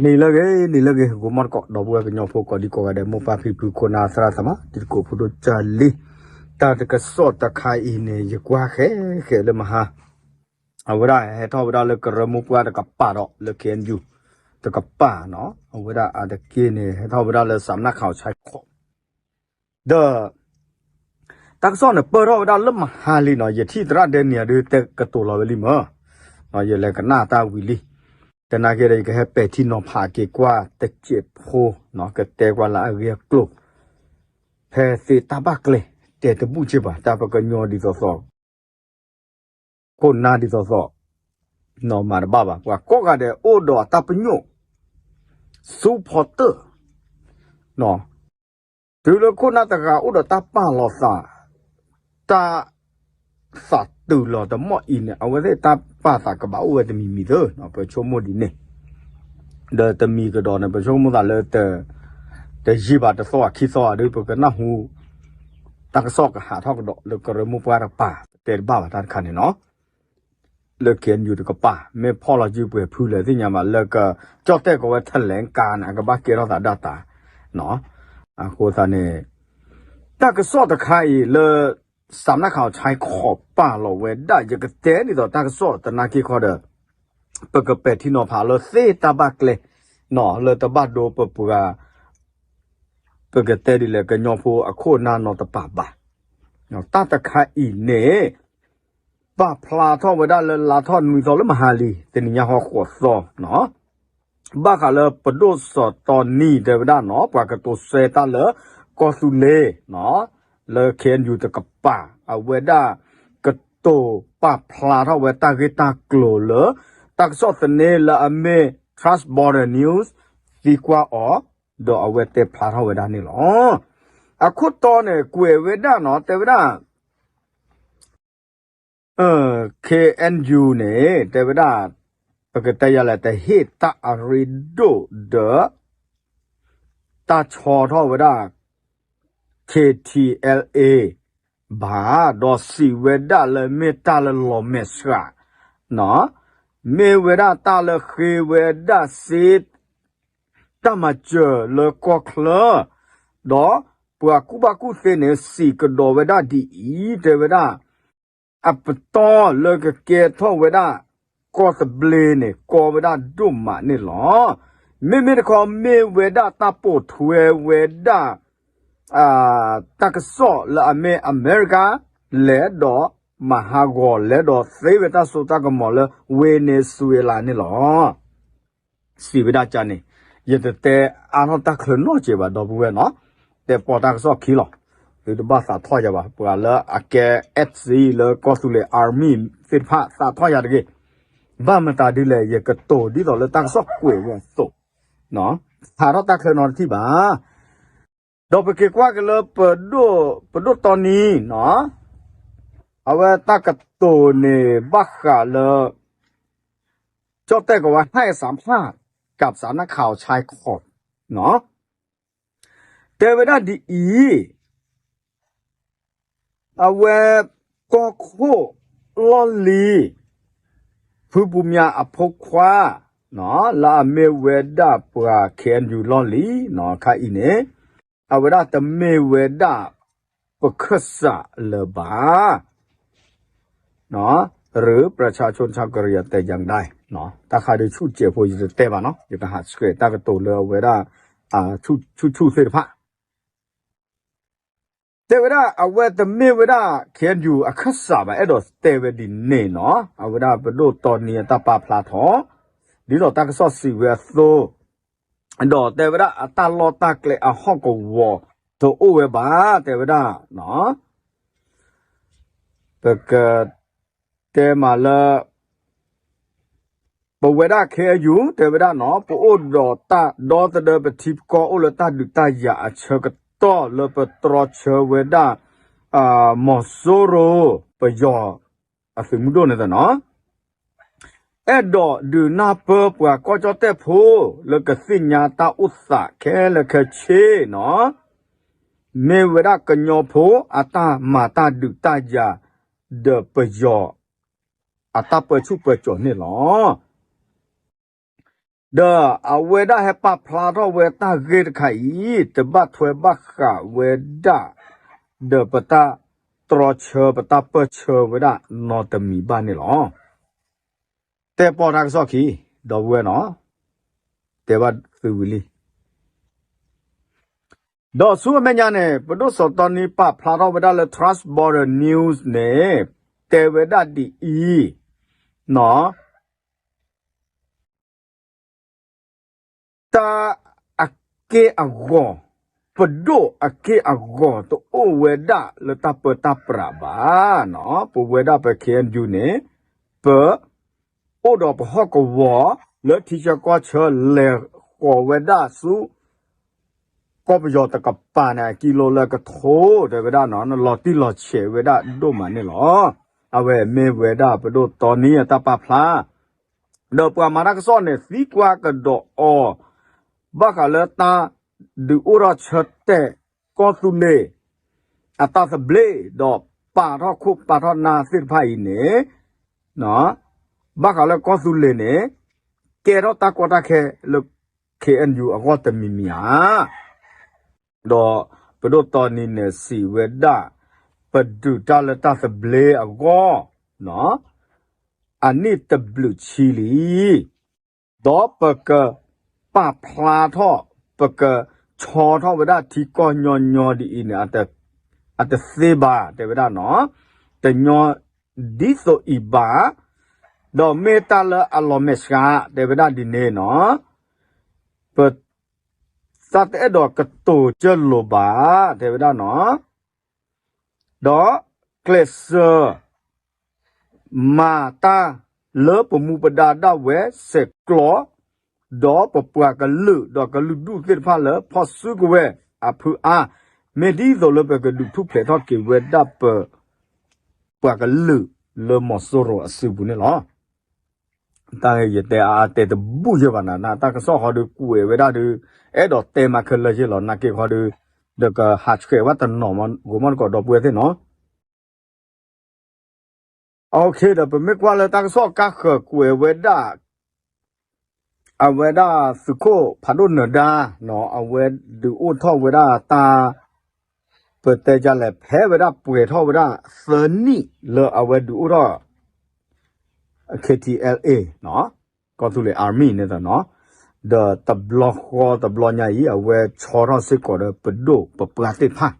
နံၤလၢအဂ့ၤ နံၤလၢအဂ့ၤ ဂီၤမီၢ်တကိး ဒီပုၢ်ဝဲၢ်ကညီဖိကိးဒံကိးဂၤဒဲး မိၢ်ပၢ်ဖံဖု ခိၣ်နၢ်သရၣ်သမါ တံၤသကိးဖိဒိၣ်ကၢ်လံၤ, တၢ်တကစီၣ်တခါအံၤန့ၣ် ယကွၢ်ဃဲဃဲလၢမဟါ အဝဲဒၣ်ဟဲထီၣ်ဝဲဒၣ်လၢကရၢမိၢ်ပှၢ်တကပၤဒီး လၢ K N U တကပၤနီၤ, အဝဲဒၣ်အါတက့ၢ်န့ၣ် ဟဲထီၣ်ဝဲဒၣ်လၢ စးနၣ်ခးအီၤဆဲးခီး ဒီး တၢ်ကစီၣ်န့ၣ် ပၢၢ်ထီၣ်ဝဲဒၣ်လၢမဟါလံနီၤ, ယထံၣ်သရၣ်ဒဲနံၤဒုးတဲကတိၤလီၤဝဲလံမၢ်, ယလဲၤကနၣ်တၢ်ဝံၤလံ, သနာ်က့ဒီး ယကဟဲပဲာ်ထံနီၤဖးက့ၤကွၢ်တစဲးဖိနီၤ, ကတဲကွၢ်လၢအဂ့ၢ်အကျိၤ, ဖဲသ့တၢ်ဘၣ်ကျဲ တဲတဘူၣ်က့ဘၣ်, တၢ်ပကညီဒ်သိးသိး ခိၣ်နၢ်ဒ်သိးသိး နီၢ်မၤတဘၣ်ဘၣ်, ပှၤကိးဂၤဒဲးအိၣ်ဒီးအတၢ်ပညိၣ် သူဖီတၢၢ်, တုၤလၢခိၣ်နၢ်တဂၤအိၣ်ဒီးတၢ်ပာ်လီၤသး, တၢ်သးတုၤလီၤတမီၢ်အံၤန့ၣ် အဝဲသ့ၣ်တၢ်ပာ်သးကဘၣ်အိၣ်ဝဲတမံၤမံၤသၢ, ပဆိကမိၣ်ဒ်န့ၣ်, ဒီးတမံၤကဒီးန့ၣ် ပဆိကမိၣ်သးလၢ တယံာ်ဘၣ်တသီခံသီဧါဒုး ပကနၢ်ဟူ တၢ်ကစီၣ်ကဟးထီၣ်ကဒီးလၢကရၢမိၢ်ပှၢ်တကပၤ, ပတဲတဘၣ်ဘၣ်တၢ်တခါန့ၣ်နီၤ, လၢ K N U တကပၤ မ့ၢ်ဖီၣ်လီၤစုပှဲၤဖုလဲၣ်သ့ၣ်ညါဘၣ် လၢကကၠီၣ်တဲၣ်ကီးဝဲ ထလဲကါန့ၣ် အကဘၣ်ကဲထီၣ်သးဒၣ်တၢ်, အဃိသတးန့ၣ် တၢ်ကစီၣ်တခါအံၤလၢ စးနၣ်ခးအီၤဆဲးခီးပာ်လီၤဝဲဒၣ် ယကတဲဒ်သိးတၢ်ကစီၣ်သနာ်က့ခီဒီး ပကပဲာ်ထံနီၤဖးလၢသ့တၢ်ဘၣ်ကျဲ, လၢတဘၣ်ဒိပပှၤ ပကတဲဒ်လဲၣ် ကညီဖိအခိၣ်အနၢ်နီတပၤဘၣ်. တၢ်တခါအံၤန့ၣ် ပာ်ဖျါထီၣ်ဝဲဒၣ်လၢလါထီၣ်နွံသီလၢမဟါလံ, တနံၤညါဟီဃိးသီနီၤ, ဘၣ်ဃးလၢပဒိၣ်စီၤတီနံတဲဝဲဒၣ်နီၤ, ပှၤကတိၤဆှၢတၢ်လၢကီၢ်သူလ့ၤ လၢ K N U တကပၤ အဝဲဒၣ်ကတိၤပာ်ဖျါထီၣ်ဝဲတၢ်ဂ့ၢ်တၢ်ကျိၤလၢ တၢ်ကစီၣ်သန့လၢအမ့ၢ် Trust Border News သံကွၢ်အီၤ, ဒီးအဝဲတဲဖျါထီၣ်ဝဲဒၣ်န့ၣ်လီၤ. အခိၣ်တီန့ၣ် ကွဲးဝဲဒၣ်နီၤ, တဲဝဲဒၣ် K N U န့ၣ် တဲဝဲဒၣ် ပကတဲယၤလဲၣ် တဟ့ၣ်တၢ်အရ့ဒိၣ်ဒီး တၢ်ဆီထီၣ်ဝဲဒၣ် K T L A ဘၣ်, ဒီးစံးဝဲဒၣ်လၢမ့ၢ်တၢ်လၢလီၤမဲာ်ဆှး, မ့ၢ်ဝဲဒၣ်တၢ်လၢဃ့ဝဲဒၣ်စ့ တၢ်မၤစၢၤလၢကီၢ်ချၢ, ဒီးပှၤကူၣ်ဘၣ်ကူၣ်သ့န့ၣ် စံးကဒီးဝဲဒၣ်ဒ်အံၤ, တဲဝဲဒၣ် အပတီၢ်လၢကကဲထီၣ်ဝဲဒၣ် ကီၢ်သဘျ့န့ၣ် ကီဝဲဒၣ်ဒိၣ်မးန့ၣ်လီၤ. မ့မ့ၢ်တခီ မ့ၢ်ဝဲဒၣ်တၢ်ပိာ်ထွဲဝဲဒၣ် တၢ်ကစီၣ်လၢအမ့ၢ်အမဲရကၤ လဲၤဒီးမၤဟးဂီၤ လဲၤဒီးသ့ဝဲတၢ်စိတၢ်ကမီၤလၢ Venezuela န့ၣ်လီၤ. စံးဝဲဒၣ်ကန့ၣ်, ယတတဲအါထီၣ်တၢ်ချၢနီတစဲးဘၣ် ဒီပုၢ်ဝဲၢ်နီၤ, တဲပိာ်တၢ်ကစီၣ်ခံလီၤ. သုတဘၣ်သးထီၣ်ယၤဘၣ်, ပှၤလၢအကဲ F C လၢကီၢ်သူလ့ၤ Army သ့ၣ်တဖၣ် သးထီၣ်ယၤတဂ့ၤ. ဘၣ်မတၤဒ်လဲၣ် ယကတိၤဒ်သိးလၢတၢ်ကစီၣ်ကွဲးဝဲအသိး, ဟးထီၣ်တၢ်ချၢနီတထံၣ်ဘၣ်. ဒီးပက့ၤကွၢ်က့ၤလၢ ပဒိၣ်တီနံနီၤ, အဝဲတၢ်ကတိၤန့ၣ် ဘၣ်ဃးလၢ ကၠီၣ်တဲၣ်ကဝါ ဟဲၣ်စးဖၣ် ကးစးနၢ်ခးအီၤဆဲးခီးနီၤ, တဲဝဲဒၣ်ဒ်အံၤ, အဝဲ ကီၢ်ခိၣ်လီၢ်လံၤ ဖုပူၤမၠးအဖိခွါ လၢအမ့ၢ်ဝဲဒၣ်ပှၤ K N U လီၢ်လံၤနီၤ ခါအံၤန့ၣ် အဝဲဒၣ်တမ့ၢ်ဝဲဒၣ် ပခၢၣ်စးလၢၤဘၣ် หรือประชาชนชาวกะเหรี่ยงแต่อย่างใด တၢ်ခါဒုးဆူၣ်စဲးဖိ ယတတဲဘၣ်နီၤ ယကဟးဆှဲးတၢ်ကတိၤလၢအဝဲဒၣ် ဆူၣ်ဆူၣ်သ့ၣ်တဖၣ် တဲဝဲဒၣ်အဝဲတမ့ၢ်ဝဲဒၣ် K N U အခၢၣ်စးဘၣ် အဲၣ်ဒိးတဲဝဲဒ်န့ၣ်နီၤ အဝဲဒၣ်ပဒိၣ်တီနံအတၢ်ပာ်ဖျါထီၣ် ဒ်သိးတၢ်ကစီၣ်စံးဝဲအသိး ဒီးတဲဝဲဒၣ်အတၢ်လီၢ်တၢ်ကျဲအဟီၣ်ကဝီၤတအိၣ်ဝဲဘၣ် တဲဝဲဒၣ် ပကတဲမးလၢ ပဝဲဒၣ် K N U တဲဝဲဒၣ်နီၤ ပအိၣ်ဒီးတၢ်ဒီသဒၢ ပထံပကီၢ်အိၣ်လၢတၢ်ဒုးတၢ်ယၤအဆၢကတီၢ်လၢပတြီဆၢဝဲဒၣ် မီၤစိရိၤ ပယီၤအသုးမုၢ်ဒိၣ်န့ၣ်နီၤ အဲၣ်ဒိးဒုးနၢ်ပၢၢ်ပှၤကီၢ်ကၠီၣ်တဲၣ်ဖိ လၢကသ့ၣ်ညါတၢ်အိၣ်သးခဲလၢာ်ခဲဆ့နီၤ မ့ၢ်ဝဲဒၣ်ကညီဖိအတၢ်မၤတၢ်ဒုးတၢ်ယၤ ဒီးပယီၤအတၢ်ပၢဆူၣ်ပၢစိးန့ၣ်လီၤ. ဒီးအဝဲဒၣ်ဟဲပာ်ဖျါထီၣ်ဝဲတၢ်ဂ့ၢ်တခါအံၤ တဘၣ်ထွဲဘၣ်ဃးဝဲဒၣ် ဒီးပတၢ်တြီဆၢ ပတၢ်ပၢၢ်ဆၢဝဲဒၣ်နီတမံၤဘၣ်န့ၣ်လီၤ. တဲပီၢ်တၢ်ကစီၣ်ခံ, ဒီပုၢ်ဝဲၢ်နီၤ, တဲဘၣ်သုဝံၤလံ. ဒီးဆူအမဲာ်ညါန့ၣ် ပဒိၣ်စီၤတီနံပာ်ဖျါထီၣ်ဝဲဒၣ်လၢ Trust Border News န့ၣ် တဲဝဲဒၣ်ဒ်အံၤ, နီၤ တၢ်အက့ၢ်အဂီၤ, ပဒိၣ်အက့ၢ်အဂီၤတအိၣ်ဝဲဒၣ်လၢတၢ်ပၢတၢ်ပြးဘၣ်နီၤ. ပဝဲဒၣ်ပ ခ့ၣ်အဲၣ်ယူၣ်န့ၣ် ပ အိၣ်ဒီးပဟီၣ်ကဝီၤလၢထံဆၢကီၢ်ဆၢ လဲၤဃီၤဝဲဒၣ်ဆူ ကီၢ်ပယီၤတကပၤန့ၣ် အကံလိလၢကထိ တဲဝဲဒၣ်နီၤ, လီၤတံၢ်လီၤဆဲးဝဲဒၣ်ဒိၣ်မးန့ၣ်လီၤ. အဝဲမ့ၢ်ဝဲဒၣ်ပဒိၣ်တီနံအတၢ်ပာ်ဖျါ ဒီးပှၤမၤတၢ်ကစီၣ်န့ၣ် သံကွၢ်ကဒီးအီၤ ဘၣ်ဃးလၢတၢ်ဒုးအိၣ်ထီၣ်ဆၢတဲာ်ကီၢ်သူလ့ၤ အတၢ်သဘျ့ ဒီးပာ်ထီၣ်ခိၣ်ပာ်ထီၣ်နၢ်သ့ၣ်တဖၣ်အံၤန့ၣ် ဘၣ်ဃးလၢကီၢ်သူလ့ၤန့ၣ် ကဲထီၣ်တၢ်ကီတၢ်ခဲလၢ ခ့ၣ်အဲၣ်ယူၣ်အဂီၢ်တမံၤမံၤဧါ. ဒီးပဒိၣ်တီနံန့ၣ်စံးဝဲဒၣ် ပဒုးတၢ်လၢတၢ်သဘျ့အဂီၢ် အနံၣ်တဘျုးဆံလံ. ဒီးပကပာ်ဖျါထီၣ် ပကဆီထီၣ်ဝဲဒၣ်ထံကီၢ်ညီညီဒ်အံၤန့ၣ် အတသ့ဘၣ် တဲဝဲဒၣ်နီၤ, တညီဒ်သိးအံၤဘၣ်, ဒီးမ့ၢ်တၢ်လၢအလီၤမဲာ်ဆှး တဲဝဲဒၣ်ဒ်န့ၣ်နီၤ, ပ တၢ်တအဲၣ်ဒိးကတိၤကၢလိာ်ဘၣ် တဲဝဲဒၣ်နီၤ, ဒီးကျဲးစၢး မၤတၢ်လၢပမူပဒါဒၣ်ဝဲဆဲးကျိး, ဒီးပပှၤကလုာ် ဒီးကလုာ်ဒူၣ်သ့ၣ်တဖၣ်လၢဖီၣ်စုကဝဲၤအဖုအါ, မ့ၢ်ဒ်သိးလၢပကဒုးထူၣ်ဖျဲးထီၣ်က့ၤဝဲဒၣ်ပ ပှၤကလုာ်လၢမီၤစိရိၤအစုပူၤန့ၣ်လီၤ. တၢ်ဂ့ၢ်ယတဲအါအါတဲတဘူၣ်ယဲၢ်ဘၣ်နၤ, နတၢ်ကစီၣ်ဃီဒုးကွဲးဝဲဒၣ်ဒုး အဲၣ်ဒိးတဲမၤခဲလၢာ်ယဲၢ်လီၤ, နာ်က့ဃီဒုး ဒီးကဟးဆှဲးဝဲတနီၤ ဂီၤမီၣ်တကိးဒီပုၢ်ဝဲၢ်သ့ၣ်နီၤ. ဒီးပမ့ၢ်ကွၢ်လၢတၢ်ကစီၣ်ကါဃၢၤကွဲးဝဲဒၣ် အဝဲဒၣ်သုးခိၣ်ဖးဒိၣ်နၢၤဒါ အဝဲဒုးအိၣ်ထီၣ်ဝဲဒၣ်တၢ် ပတဲဒ်လဲၣ် ဖဲဝဲဒၣ်ပှဲၤထီၣ်ဝဲဒၣ်သၢနံၣ်လၢအဝဲဒုးအိၣ်ထီၣ် ခ့ၣ်ထံအဲလ်အ့ ကီၢ်သူလ့ၤ Army န့ၣ်နီၤ, ဒီးတဘျီဃီတဘျီညါအံၤ အဝဲဆီထီၣ်စ့ၢ်ကီးဒီးပဒိၣ်ပပှၢ်သ့ၣ်တဖၣ်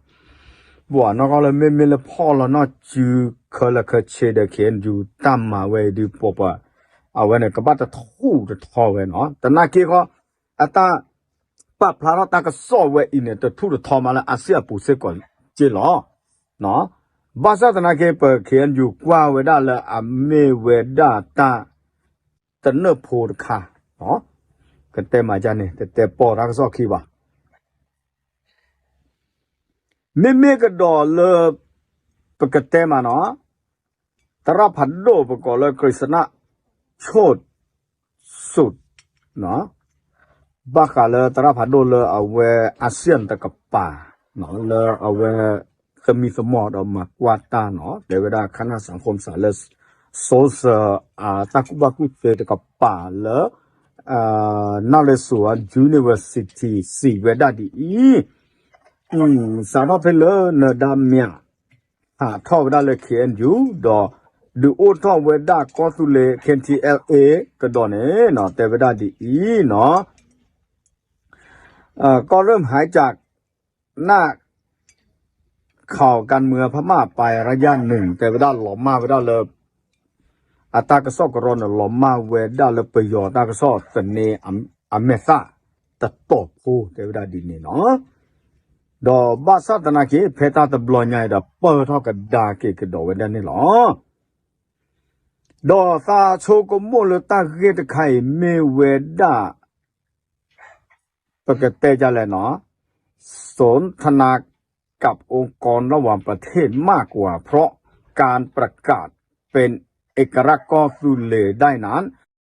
ပှၤနီၢ်ကီၢ်လၢမ့မ့ၢ်လၢဖီၣ်လီၤနီၢ်စုခဲလၢာ်ခဲဆ့ဒီး ခ့ၣ်အဲၣ်ယူၣ်တၢ်မၤဝဲအံၤဒုး ပှၤပှၤ အဝဲန့ၣ်ကဘၣ်တထူးတထီဝဲနီၤ. သနာ်က့ဃီ အတၢ်ပာ်ဖျါထီၣ်တၢ်ကစီၣ်ဝဲအံၤန့ၣ် တထူးတထီမးလၢအါစံၣ်အပူၤစ့ၢ်ကီးက့လီၤ. ဘၣ်ဆၣ်သနာ်က့ ပ ခ့ၣ်အဲၣ်ယူၣ် ကွၢ်ဝဲဒၣ်လၢအမ့ၢ်ဝဲဒၣ်တၢ်တနၢၣ်ဖိတခါ, ကတဲမၤဒ်န့ၣ် တတဲပီၢ်တၢ်ကစီၣ်ခံဘၣ်. မ့မ့ၢ်ကဒီးလၢ ပကတဲမးနီၤ, သရၣ်ဖးဒိၣ်ပကိးလၢ ကရံၣ်စနၣ် ဆိၣ် ဘၣ်ဃးလၢသရၣ်ဖးဒိၣ်လၢအဝဲ အါစံၣ်တကပၤ လၢအဝဲ သမံသမိးဒီးမၤကွၢ်တၢ်နီၤ တဲဝဲဒၣ် ခနၣ်စၣ်ခိၣ်စၣ်လၢ social အတၢ်ကူၣ်ဘၣ်ကူၣ်သ့တကပၤလၢ နၣ်ရ့ၣ်စူၤ University စံးဝဲဒၣ်ဒ်အံၤ, စးထီၣ်ဖဲလၢနၢၤဒါမၠး ဟးထီၣ်ဝဲဒၣ်လၢ ခ့ၣ်အဲၣ်ယူၣ် ဒီး ဒုးအိၣ်ထီၣ်ဝဲဒၣ်ကီၢ်သူလ့ၤ ခ့ၣ်ထံအဲလ်အ့ ကဒီးန့ၣ်နီၤ တဲဝဲဒၣ်ဒ်အံၤနီၤ, ก็เริ่มหายจากหน้าข่าวการเมืองพม่าไประยะหนึ่ง တဲဝဲဒၣ်လီၤမၢ်ဝဲဒၣ်လၢ အတၢ်ကစီၣ်ကရီန့ၣ် လီၤမၢ်ဝဲဒၣ်လၢပယီၤတၢ်ကစီၣ်သန့အမဲာ်သၣ်တတီၤဖိ တဲဝဲဒၣ်ဒ်န့ၣ်နီၤ. ဒီးဘၣ်ဆၣ်သနာ်က့ ဖဲတၢ်တဘျီညါအံၤဒီး ပၢၢ်ထီၣ်ကဒါက့ၤကဒီးဝဲဒၣ်န့ၣ်လီၤ. ဒီးသးဆိကမိၣ်လၢတၢ်ဂ့ၢ်တခါအံၤ မ့ၢ်ဝဲဒၣ် ပကတဲဒ်လဲၣ်နီၤ, สนทนากับองค์กรระหว่างประเทศมากกว่า เพราะการประกาศเป็นเอกราชกอซูเลได้นั้น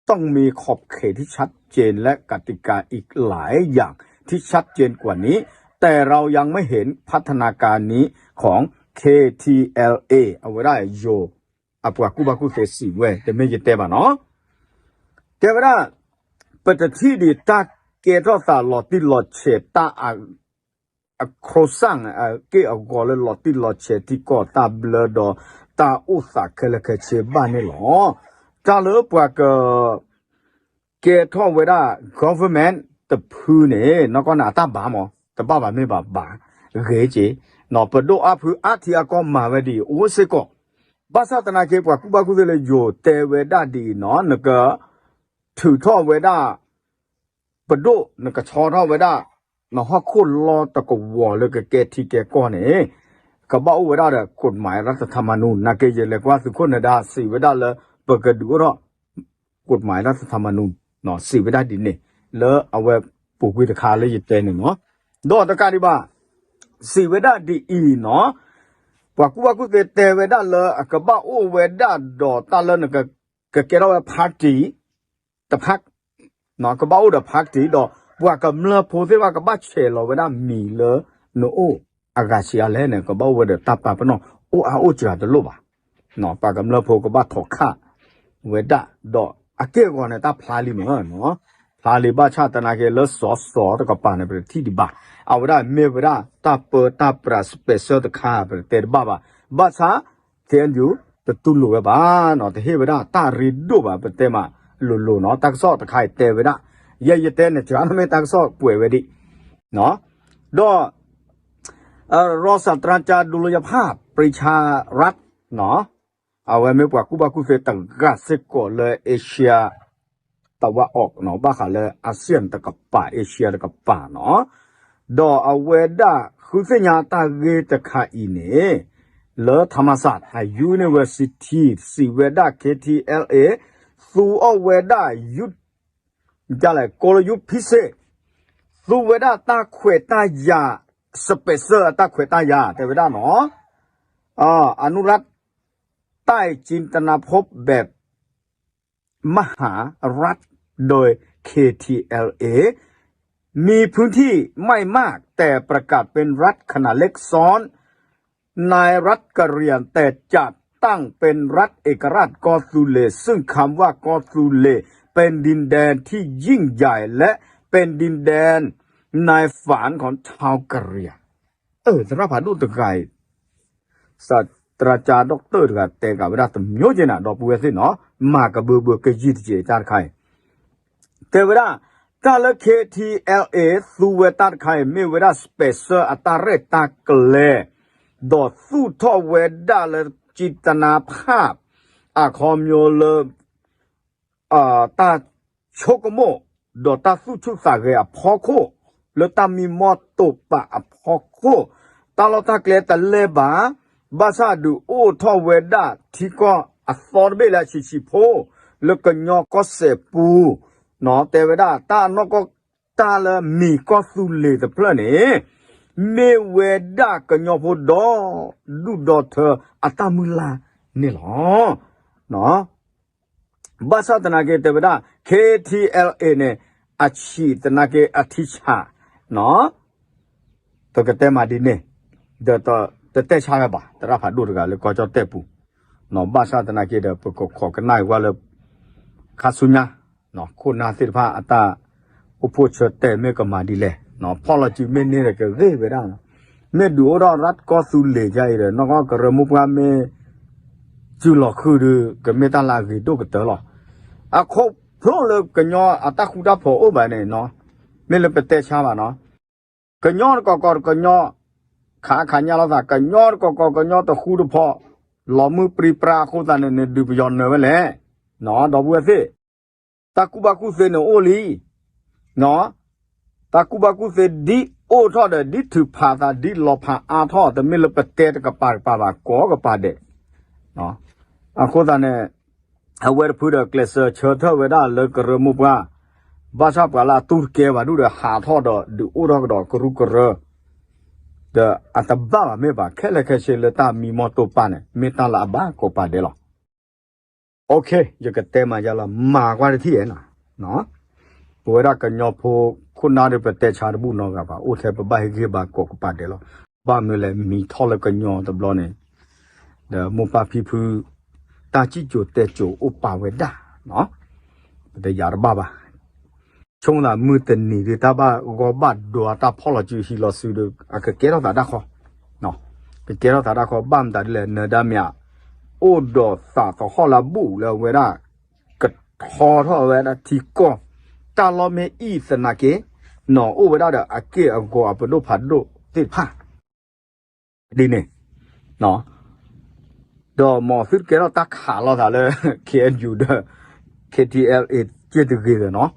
ต้องมีขอบเขตที่ชัดเจนและกติกาอีกหลายอย่างที่ชัดเจนกว่านี้ แต่เรายังไม่เห็นพัฒนาการนี้ของ เคทีแอลเอ အဝဲဒၣ်ယိၤ အပှၤကူၣ်ဘၣ်ကူၣ်သ့စံးဝဲ တမ့ၢ်ယတဲဘၣ်နီၤ. တဲဝဲဒၣ် ပတထံၣ်ဒံးတၢ်ကဲထီၣ်သးလီၤတံၢ်လီၤဆဲးတၢ် အ across အက့ၢ်အဂီၤလၢလီၤတံၢ်လီၤဆဲးထံကီၢ်တၢ်ဘျၢဒီးတၢ်အိၣ်သးခဲလၢာ်ခဲဆ့ဘၣ်န့ၣ်လီၤ. တၢ်လၢပှၤက ကဲထီၣ်ဝဲဒၣ် government တဖုန့ၣ် နီၢ်ကီၢ်န့ၣ်အတၢ်ဘၣ်မး တဘၣ်ဘၣ်မ့ၢ်ဘၣ်ဘၣ် ဂ့ၤက့ၤ ပဒိၣ်အါဖုအါထံအါကီၢ်မၤဝဲဒ်အံၤအိၣ်စ့ၢ်ကီး ဘၣ်ဆၣ်သနာ်က့ ပှၤကူၣ်ဘၣ်ကူၣ်သ့လၢယိၤတဲဝဲဒၣ်ဒ်အံၤနီၤ နက ထုးထီၣ်ဝဲဒၣ် ပဒိၣ် နကဆီထီၣ်ဝဲဒၣ် နဟီၣ်ခိၣ်လီတကဝီၤလၢကကဲထံကဲကီၢ်န့ၣ် ကဘၣ်အိၣ်ဝဲဒၣ်ဒီး กฎหมายรัฐธรรมนูญ နာ်က့ယလဲၤကွၢ်သုးခိၣ်နဒါစံးဝဲဒၣ်လၢ ပကဒုးအိၣ်ထီၣ် กฎหมายรัฐธรรมนูญ စံးဝဲဒၣ်ဒ်န့ၣ် လၢအဝဲပူၤကွံာ်တခါလၢယတဲန့ၣ်နီၤ ဒီးတကးဒံးဘၣ် စံးဝဲဒၣ်ဒ်အံၤနီၤ ပှၤကူၣ်ဘၣ်ကူၣ်သ့တဲဝဲဒၣ်လၢအကဘၣ်အိၣ်ဝဲဒၣ်ဒီးတၢ်လၢနက ကကဲထီၣ်ဝဲ party တဖၣ် ကဘၣ်အိၣ်ဒီး party ဒီး ပှၤကမျၢၢ်ဖိသ့ၣ်တဖၣ်ကဘၣ်ဆဲးလီၤဝဲဒၣ်မံၤလၢနအိၣ်အဂၤဆံးအါလဲၣ်န့ၣ် ကဘၣ်အိၣ်ဝဲဒီးတၢ်ပာ်ပနီၣ် အိၣ်အါအိၣ်စှၤတလိၣ်ဘၣ် ပှၤကမျၢၢ်ဖိကဘၣ်ထိးခးဝဲဒၣ် ဒီးအက့ၢ်အဂီၤန့ၣ် တၢ်ဖျါလံမ့ၢ် ဖျါလံဘၣ်ဆၣ်သနာ်က့လၢစီၤစီၤတကပၤန့ၣ် ပတထံၣ်ဒံးဘၣ် အဝဲဒၣ်မ့ၢ်ဝဲဒၣ်တၢ်ပၢတၢ်ပြး special တခါ ပတတဲတဘၣ်ဘၣ် ဘၣ်ဆၣ် ခဲအံၤ တတူၢ်လိာ်ဝဲဘၣ်နီၤ တဟ့ၣ်ဝဲဒၣ်တၢ်ရ့ဒိၣ်ဘၣ် ပတဲမးလိၤလိၤနီၤ တၢ်ကစီၣ်တခါအံၤတဲဝဲဒၣ် ယဲယတဲန့ၣ် တမ့ၢ်တၢ်ကစီၣ်ကွဲးဝဲဒၣ် ဒီး รองศาสตราจารย์ดุลยภาพ ปรีชารัตน์ အဝဲမ့ၢ်ပှၤကူၣ်ဘၣ်ကူၣ်သ့တဂၤစ့ၢ်ကီးလၢ Asia တဝၣ်အီၤ ဘၣ်ဃးလၢ อาเซียน တကပၤ Asia တကပၤနီၤ ဒီးအဝဲဒၣ်ဃုသ့ၣ်ညါတၢ်ဂ့ၢ်တခါအံၤန့ၣ် လၢ ธรรมศาสตร์ University စံးဝဲဒၣ် KTLA သူအီၣ်ဝဲဒၣ် ယုၢ် ကလဲၣ် ကိလယုၢ်ဖံစ့ၣ် သူဝဲဒၣ်တၢ်ခွဲးတၢ်ယာ် special အတၢ်ခွဲးတၢ်ယာ် တဲဝဲဒၣ်နီၤ อนุรักษ์ ใต้จินตนาภพแบบ มหารัฐ โดย เคทีแอลเอ มีพื้นที่ไม่มากแต่ประกาศเป็นรัฐขนาดเล็กซ้อนในรัฐกะเหรี่ยง แต่จัดตั้งเป็นรัฐเอกราชกอซูเล ซึ่งคำว่ากอซูเลเป็นดินแดนที่ยิ่งใหญ่และเป็นดินแดนในฝันของชาวกะเหรี่ยง เออ သရၣ်ဖးဒိၣ်တဂၤအံၤ ศาสตราจารย์ ด็อกเตอร์ တဂၤတဲကးဝဲဒၣ်တမျိုးက့ၤနၤ ဒီပုၢ်ဝဲၢ်သ့ၣ်နီၤ မၤကဘၢဘၢကယံာ်တက့ၢ်တၢ်တခါအံၤ တဲဝဲဒၣ် တၢ်လၢ KTLA သူဝဲတၢ်တခါအံၤ မ့ၢ်ဝဲဒၣ် special အတၢ်ရဲၣ်တၢ်ကျဲၤ ဒီးသူၣ်ထီၣ်ဝဲဒၣ်လၢ จินตนาภาพ အခီပညီလၢ တၢ်ဆိကမိၣ် ဒီးတၢ်သူၣ်ဆူၣ်သးဂဲၤအဖီခိၣ် လၢတၢ်မံမီၢ်တိာ်ပာ်အဖီခိၣ် တၢ်လီၢ်တၢ်ကျဲတလဲၤဘၣ် ဘၣ်ဆၣ်ဒုးအိၣ်ထီၣ်ဝဲဒၣ်ထံကီၢ်အသီတဘ့ၣ်လၢအဆံးဆံးဖိ လၢကညီကီၢ်စဲၣ်ပူၤ တဲဝဲဒၣ် တၢ်နီၢ်ကီၢ်တၢ်လၢမံၤကီၢ်သူလ့ၤတဖျၢၣ်န့ၣ် မ့ၢ်ဝဲဒၣ်ကညီဖိဒီဒူၣ်ဒီထၢအတၢ်မုၢ်လၢ်န့ၣ်လီၤ. ဘၣ်ဆၣ်သနာ်က့တဲဝဲဒၣ် KTLA န့ၣ် အဆံးသနာ်က့အထံဆး ပကတဲမးဒ်န့ၣ် ဒီးတတဲဆါဝဲဘၣ် သရၣ်ဖးဒိၣ်တဂၤလၢကီၢ်ကၠီၣ်တဲၣ်ပူၤ ဘၣ်ဆၣ်သနာ်က့ဒီး ပကခိးကနၣ်အံၤဝဲလၢ ခါဆူညါ ခိၣ်နၢ်သ့ၣ်တဖၣ်အတၢ်အိၣ်ဖှိၣ်ဆၢတဲာ်မ့ၢ်ကမၤဒ်လဲၣ် ဖီၣ်လီၤစုမ့ၢ်န့ၢ်ဒီးကဂ့ၢ်ဝဲဒၣ် မ့ၢ်ဒုးအိၣ်ထီၣ်ရၢတ်ကီၢ်သူလ့ၤယါအံၤဒီး နီၢ်ကီၢ်ကရၢမိၢ်ပှၢ်မ့ၢ် စုလီၤဃုာ်ဒီး ကမ့ၢ်တၢ်လၢအဂ့ၤဒိၣ်ကတၢၢ်လီၤ. အခီဖျိလၢကညီအတၢ်ဃူတၢ်ဖိးအိၣ်ဘၣ်န့ၣ် မ့ၢ်လၢပတဲဆါဘၣ်နီၤ ကညီတကီၢ်ကီၢ်တကညီ ခးခးညါလိာ်သး ကညီတကီၢ်ကီၢ်ကညီတဃူတဖိး လီၤမုၢ်ပြံပြါအဃိသတးန့ၣ် နဒုးပယီၤနၢၤဝဲလဲၣ် ဒီပုၢ်ဝဲၢ်သ့ၣ် တၢ်ကူၣ်ဘၣ်ကူၣ်သ့န့ၣ်အိၣ်လံ တၢ်ကူၣ်ဘၣ်ကူၣ်သ့ဒ်အိၣ်ထီၣ်ဒီး ဒ်ထုးဖးသး ဒ်လီၤဖးအါထီၣ် တမ့ၢ်လၢပတဲတကပၤကပၤဘၣ် ကိးကပၤဒဲး အဃိသတးန့ၣ် အဝဲတဖုဒီးကျဲးစၢးဆၢထၢၣ်ဝဲဒၣ်လၢကရၢမိၢ်ပှၢ် ဘၣ်ဆၣ်ပှၤလၢအတူၢ်တကဲဘၣ်ဒူၣ်ဒီးဟးထီၣ်ဒီးဒုးအိၣ်ထီၣ်ကဒီးကရူၢ်ကရၢ ဒီးအတဘၣ်ဘၣ်မ့ၢ်ဘၣ် ခဲလၢာ်ခဲဆ့လၢတၢ်မံမီၢ်တိာ်ပာ်န့ၣ် မ့ၢ်တၢ်လၢအဘၣ်ကိးပၤဒဲးလီၤ. ယကတဲမၤယါလီၤ မၤကွၢ်တထံၣ်ဧါနီၤ ပဝဲဒၣ်ကညီဖိခိၣ်နၢ်ဒီး ပတဲဆါတဘူၣ်နီတဂၤဘၣ် အိၣ်ထဲပဘၣ်ဟ့ၣ်ဂံၢ်ဘါကိးကပၤဒဲးလီၤ. ဘၣ်မနုၤလဲၣ် မံၤထီၣ်လၢကညီတဘျီန့ၣ် ဒီးမိၢ်ပၢ်ဖံဖု တၢ်စံၣ်စိၤတဲစိၤအိၣ်ပာ်ဝဲဒၣ် ပတယာ်တဘၣ်ဘၣ် ဆိကမိၣ်သးမုၢ်တနံၤဒုး တၢ်ဘၣ်ဂီၢ်ဘၣ်ဒွါ တၢ်ဖီၣ်လီၤစုဟံးလီၤစုဒီး အကကဲထီၣ်သးတၢ်ဃီ, ကကဲထီၣ်သးတၢ်ဃီ ဘၣ်မတၤဒ်လဲၣ် နၢၤဒါမ့ၢ်ဧါ, အိၣ်ဒီးသးသဟီၣ်လၢအဘူၣ်လၢအဝဲဒၣ် ကထီထီၣ်ဝဲဒၣ်ထံကီၢ်, တၢ်လီၢ်မ့ၢ်အံၤသနာ်က့, နီၢ်အိၣ်ဝဲဒၣ်ဒီးအက့ၢ်အဂီၤအပဒိၣ်ဖးဒိၣ်သ့ၣ်တဖၣ် ဒ်န့ၣ် ဒီးမ်သုတကဲထီၣ်တၢ်ခးလိာ်သးလၢ ခ့ၣ်အဲၣ်ယူၣ်ဒီး ခ့ၣ်ထံၣ်အဲလ်အ့ၣ် က့ၢ်တဂ့ၤဒီးနီၤ,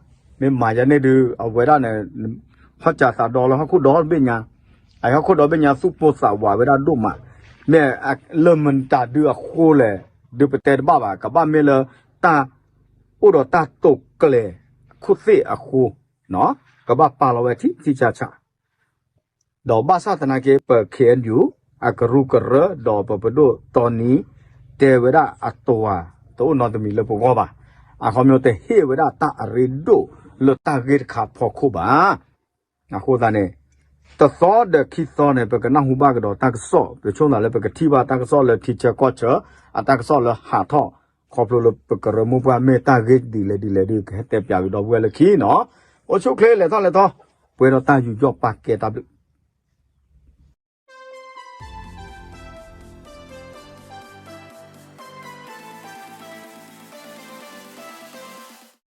မ့ၢ်မၤယၤန့ၣ်ဒုး အဝဲဒၣ်န့ၣ် ဟီၣ်စၢၤသးဒီလၢဟီၣ်ခိၣ်ဒီဘ့ၣ်ညါ, အဟီၣ်ခိၣ်ဒီဘ့ၣ်ညါ သူၣ်ပိၢ်သးဝးဝဲဒၣ်ဒိၣ်မး, မ့ၢ်လၢမတၤဒုအဃိလဲၣ်, ဒုးပတဲတဘၣ်ဘၣ်, ကဘၣ်မ့ၢ်လၢတၢ် အိၣ်ဒီးတၢ်တိာ်ကျဲၤခိၣ်သ့ၣ်အဃိ, ကဘၣ်ပာ်လီၤဝဲထံထံဆးဆး ဒီးဘၣ်ဆၣ်သနာ်က့ ပ ခ့ၣ်အဲၣ်ယူၣ် အကရူၢ်ကရၢ ဒီးပပဒိၣ်တီနံၤ တဲဝဲဒၣ်အတဝၤ တအိၣ်နီတမံၤလၢပဂီၢ်ဘၣ်. အခီပညီတဟ့ၣ်ဝဲဒၣ်တၢ်အရ့ဒိၣ်လၢတၢ်ဂ့ၢ်တခါဖီခိၣ်ဘၣ်. အဃိသတးန့ၣ် တသီဒီးခံသီန့ၣ် ပကနၢ်ဟူဘၣ်ကဒီးတၢ်ကစီၣ်, ပဆိကမိၣ်သးလၢပကထံၣ်ဘၣ်တၢ်ကစီၣ်လၢထံဆၢကီၢ်ဆၢ အတၢ်ကစီၣ်လၢဟးထီၣ် ခီဖျိလၢပကရၢမိၢ်ပှၢ်မ့ၢ်တၢ်ဂ့ၢ်ဒ်လဲၣ်ဒ်လဲၣ်ဒုး ကဟဲတဲပၠးကဒီးပုၢ်ဝဲၢ်လၢခံနီၤ. အိၣ်ဆူၣ်ချ့လဲၤထီၣ်လဲၤထီၣ် ပှဲၤဒီးတၢ်ယူးယီၣ်ပာ်ကဲတၢ်ဘျုး